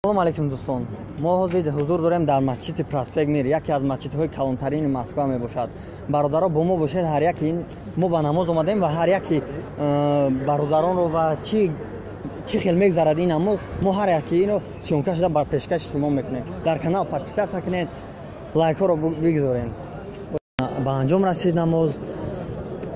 Салом алейкум, дӯстон. Мо ҳозир ҳузур дорем дар масҷиди Проспект Мир, яке аз масҷидҳои калонтарини Москва мебошад. Бародаро, бо мо бошед. Ҳар яке мо ба намоз омадем ва ҳар яке бародаронро ва чӣ хел мегзарад ин намоз, мо ҳар яке инро съёмка шуда ба пешкаши шумо мекунем. Дар канал подписаться кунед, лайкҳоро бигзорем. Ба анҷом расид намоз.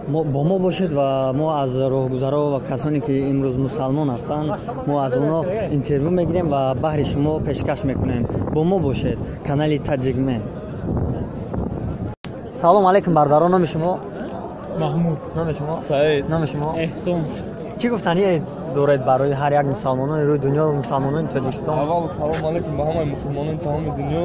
Бо мо бошед ва мо аз роҳгузаро ва касоне, ки имрӯз мусалмон ҳастанд, мо аз онҳо интервю мегирем ва баҳри шумо пешкаш мекунем. Бо мо бошед, канали Таҷикмен. Салом алейкум, бародарон. Номи шумо? Маҳмуд. Номи шумо? Саид. Номи шумо? Эҳсон. Чӣ гуфтанӣ доред барои ҳар як мусалмонони рӯи дунё, мусалмонони Тоҷикистон? Аввал салом алейкум ба ҳамаи мусулмонони тамоми дунё,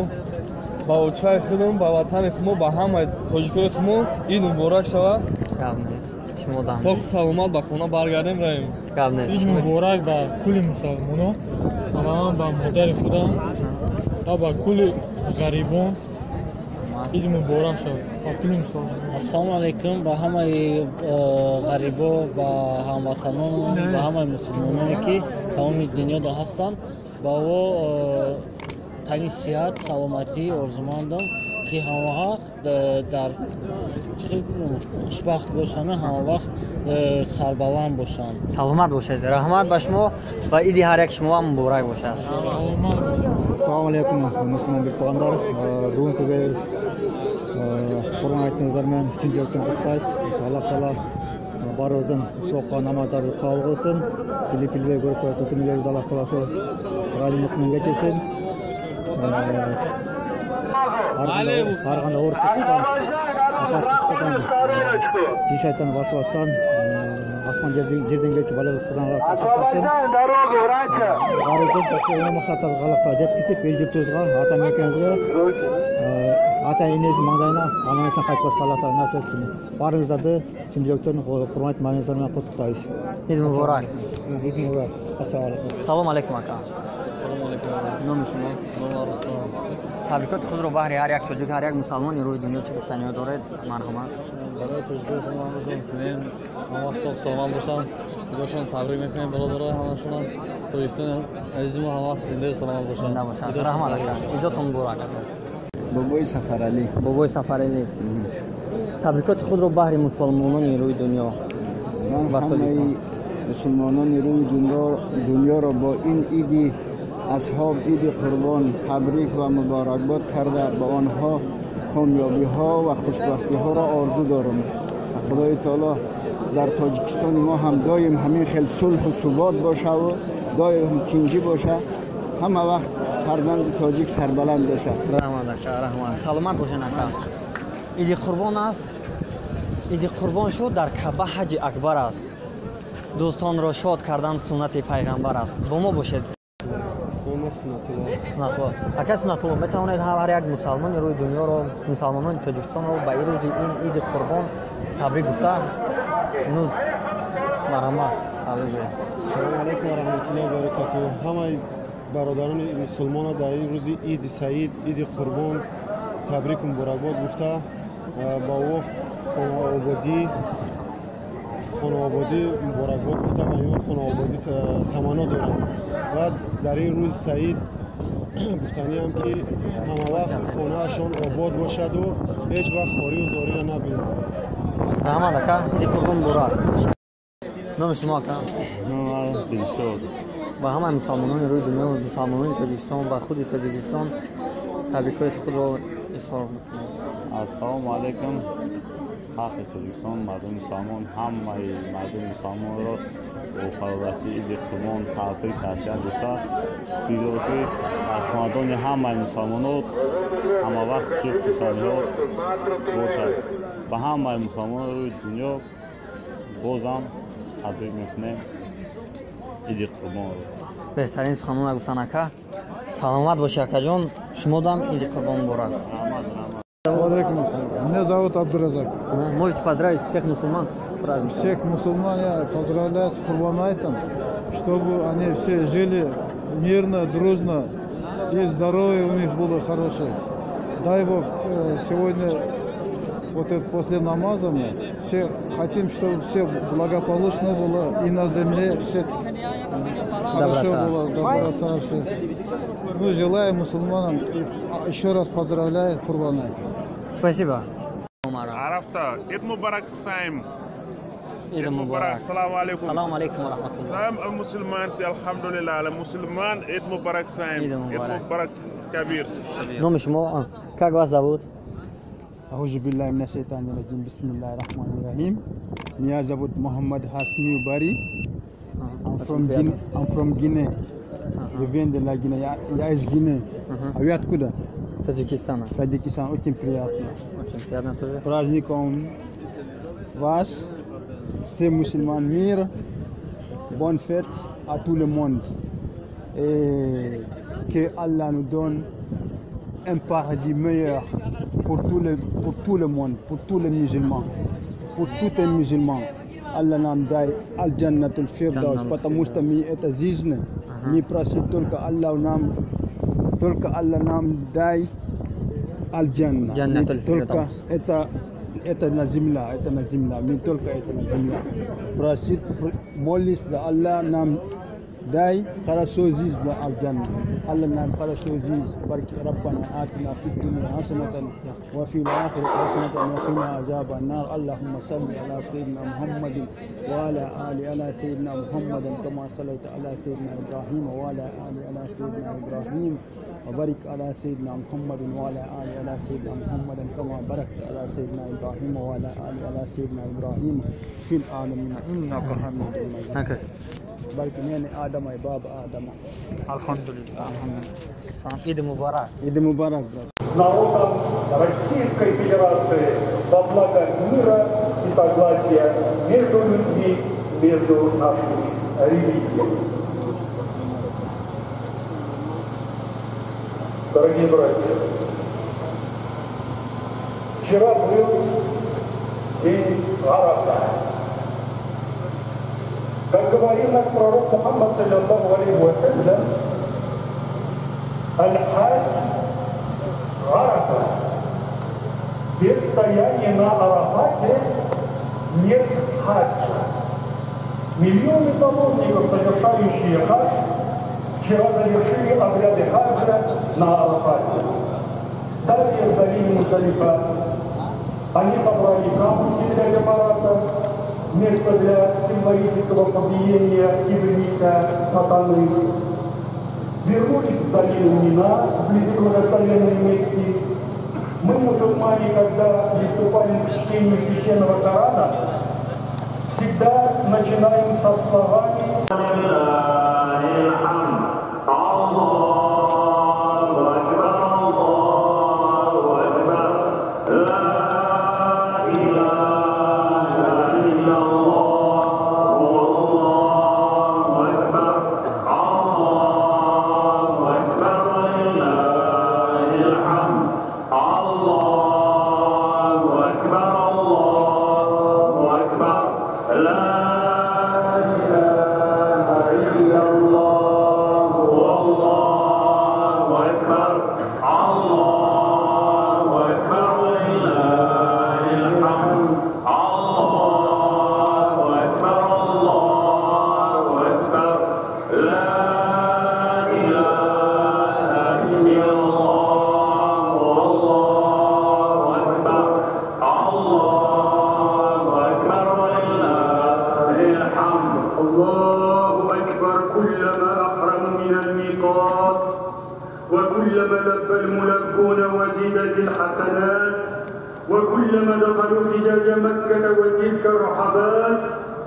ба очаи худам, ба ватани хумо, ба ҳамаи тоҷикои хумо ид муборак шавад. Гап нест, шумо дам. Соҳу саломат ба хона баргардем, раем. Гап нест. Ид муборак ба кулли мусалмонон, аввалан ба модари худам ва ба кулли ғарибон ид муборак шавад, ба кулли мусалмонон. Ассалому алайкум ба ҳамаи ғарибо, ба ҳамватанон, ба ҳамаи мусулмононе, ки тамоми дунёда ҳастанд. Ба о тани сиҳат, саломатӣ орзумандам, ки ҳамавақт дар хушбахт бошанд, ҳамавақт сарбаланд бошанд. Саломат бошед, раҳмат ба шумо ва иди ҳар як шумо ҳам муборак бошад. Ассалому алейкум, мусулман бир туугандар. Бүгүнкү курбан айтыңыздар менен чын жүрөктөн куттуктайбыз. Ошо Аллах таала баарыбыздын ушул окуган намаздарыбызды кабыл кылсын. Билип, билбей көрүп коюп күнөөлөрүбүздү Аллах таала ошо ыраазычылык менен кечирсин. Ар кандай оорусуздуктан, апатчылыктан, жин шайтан васвастан, асман жерден келчү бала кыздан Аллах сактасын. Баарыбыздын жакшы ой максаттарыбызга Аллах таала жеткизип, эл журтубузга, ата мекенибизге, ата энебиздин маңдайына аман эсен кайтып барышка Аллах таала насип этсин. Баарыңыздарды чын жүрөктөн курбан айт мааниңиздер менен куттуктайбыз. Ид муборак. Ид муборак. Ассалому алейкум. Салом алейкум, ака. Салому алейкум. Номи шумо? Номи Руслан. Табрикоти худро баҳри ҳар як тоҷик, ҳар як мусалмони рӯи дунё чӣ гуфтаниҳо доред? Марҳамат. Барои тоҷикои худ ҳамашон кунем, ҳамавақт соҳ саломат бошанд. Худошон табрик мекунем, бародарои ҳамашонам. Тоҷикистони азизи мо ҳамавақт зиндаю саломат бошанд. Зинда бошанд. Раҳмат, ака, идотон муборак. Бобои Сафаралӣ. Бобои Сафаралӣ, табрикоти худро баҳри мусалмонони рӯи дунё Ман ва ҳамаи тоҷикон. мусулмонони рӯи дунёро бо ин иди асҳоб, иди Қурбон табрик ва муборакбод карда, ба онҳо комёбиҳо ва хушбахтиҳоро орзу дорам. Худои таоло дар Тоҷикистони мо ҳам доим ҳамин хел сулҳу субот бошаву доим тинҷӣ боша, ҳама вақт фарзанди тоҷик сарбаланд боша. Раҳмат, ака, раҳмат. Саломат бошен, ака. Иди Қурбон аст, иди Қурбон шуд, дар Каъба ҳаҷи акбар аст, дӯстонро шод кардан суннати пайғамбар аст. Бо мо бошед. Нома Сунатулло. Сунатулло, ака Сунатулло, метавонед ҳар як мусалмони рӯи дунёро, мусалмонони Тоҷикистонро ба ин рӯзи ин иди Қурбон табрик гуфта? Ну, марҳамат, табрик гӯед. Салому алайкум ва раҳматуллоҳи ва баракатуҳ. Ҳамаи бародарони мусулмонро дар ин рӯзи иди саид, иди Қурбон табрику муборакбод гуфта, ба ӯ хонаободӣ муборакбод гуфта, ба инҳо хонаободӣ таманно дорам. Ва дар ин рӯзи саид гуфтаниам, ки ҳамавақт хонаашон обод бошаду ҳеҷ вақт хорию зориро набинанд. Раҳмат, ака, иди Қурбон муборак. Номи шумо, ака? Дилшод. Ба ҳамаи мусалмонони рӯи дунё, мусалмонони Тоҷикистон ва худи Тоҷикистон табрикоти худро изҳор мекунем. Ассалому алайкум, халқи Тоҷикистон, мардуми мусалмон. Ҳамаи мардуми мусалмонро бо фарорасии иди Қурбон табрик ташриҳ гуфта, бигзор, ки дар хонадони ҳамаи мусалмонон ҳамавақт хушию хурсандиҳо бошад. Ба ҳамаи мусалмонони рӯи дунё бозам табрик мекунем иди Қурбонро. Беҳтарин суханона гуфтан, ака. Саломат бошӣ, акаҷон. Шумодам иди Қурбон муборак. Раҳмат, раҳмат. Алейкум ассалам. Меня зовут Абдуразак. Можете поздравить всех мусульман с праздником? Всех мусульман я поздравляю с Курбан-Айтом, чтобы они все жили мирно, дружно и здоровье у них было хорошее. Дай Бог, сегодня вот это после намаза мы все хотим, чтобы все благополучно было и на земле, все хорошо Доброта. Было, доброта, все. Ну, желаю мусульманам и еще раз поздравляю Курбан Айт. Спасибо. عرفت عيد مبارك صايم. Ид муборак. السلام عليكم. Салом алейкум ва раҳматуллоҳ. سلام المسلمان سي الحمد لله على مسلمان عيد مبارك صايم. عيد مبارك. مبارك كبير. Номи шумо, как вас зовут? أعوذ بالله من الشيطان الرجيم بسم الله الرحمن الرحيم. Меня зовут Мухаммад Хасми Бари. I'm from Guinea. I'm from Guinea. Je viens de la Guinée. Я из Guinée. А вы откуда? Таджикистана. Таджикистан. Очень приятно. Очень приятно тоже. Праздником вас, все мусульман мир. Bonne fête à tout le monde. Et que Allah nous donne un paradis meilleur pour tout le monde, pour tous les musulmans, pour tous les musulmans. Allah нам дай Аль-Джаннатуль Фирдаус, потому что мы это жизнь, мы просим только Аллах нам, только Аллах нам дай Аль-Джанна. Джаннатуль Только Фирдаус. это на земле, это на земле, мы только это на земле. Просить, молись за Аллах нам дай хорошо жизнь для Аль-Джанна. Аллах нам хорошо жизнь. Барки Раббана атина фид дуня хасанатан ва фил ахирати хасанатан ва қина азабан нар. Аллахумма салли аля саййидина Мухаммадин ва аля али аля саййидина Мухаммадан кама саллайта аля саййидина Ибрахим ва аля али аля саййидина Ибрахим ва барик аля саййидина Мухаммадин ва аля али аля саййидина Мухаммадан кама баракта аля саййидина Ибрахим ва аля али аля саййидина Ибрахим фил аламин иннака хамидун маджид. Барки меня Адама и баба Адама. Алхамдулиллах. Ид мубарак. Ид мубарак, брат. С народом Российской Федерации во благо мира и согласия между людьми, между нашими религиями. Дорогие братья, вчера был день Арафа. Как говорил наш пророк Мухаммад, саллаллаху алейхи ва саллям, аль-хадж Арафа. Без стояния на Арафате нет хаджа. Миллионы паломников, совершающие хадж, вчера завершили обряды хаджа на Арафате. Далее в долине Муздалифа они собрали камушки для джамарата, место для символического побиения Иблиса, сатаны. Вернулись в долину Мина, вблизи благословенной Мекки. Мы, мусульмане, когда приступаем к чтению священного Корана, всегда начинаем со словами وكلما لبى الملبون وزيدت الحسنات، وكلما دخلوا فجاج مكة وتلك الرحبات،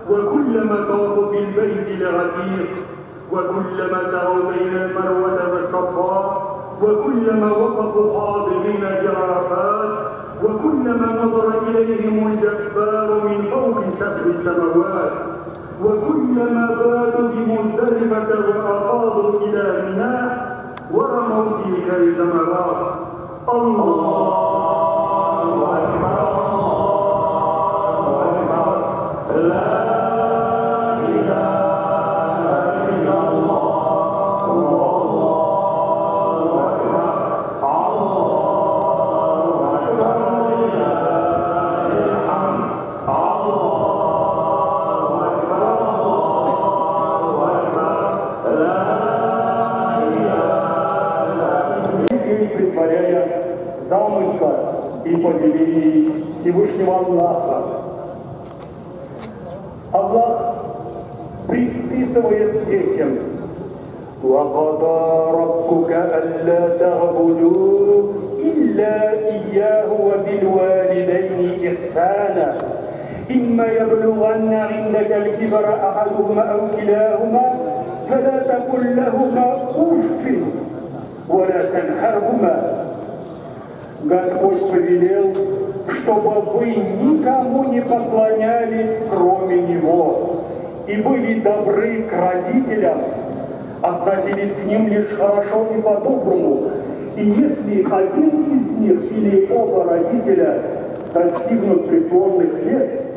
وكلما طافوا بالبيت العتيق، وكلما سعوا بين المروة والصفا، وكلما وقفوا حاضرين بعرفات، وكلما نظر إليهم الجبار من فوق سبع سماوات، وكلما باتوا بمزدلفة وأفاضوا إلى منى ورموا تلك الجمرات. الله أكبر الله أكبر لا إله إلا الله الله أكبر الله أكبر ولله الحمد الله أكبر الله أكبر لا إله замысла и повелений Всевышнего Аллаха. Аллах предписывает детям: «وَقَضَى رَبُّكَ أَلَّا تَعْبُدُوا إِلَّا إِيَّاهُ وَبِالْوَالِدَيْنِ إِحْسَانًا إِمَّا يَبْلُغَنَّ عِندَكَ الْكِبَرَ أَحَدُهُمَا أَوْ كِلَاهُمَا فَلَا تَقُلْ لَهُمَا أُفٍّ وَلَا تَنْهَرْهُمَا». Господь повелел, чтобы вы никому не поклонялись, кроме Него, и были добры к родителям, относились к ним лишь хорошо и по-доброму. И если один из них или оба родителя достигнут преклонных лет,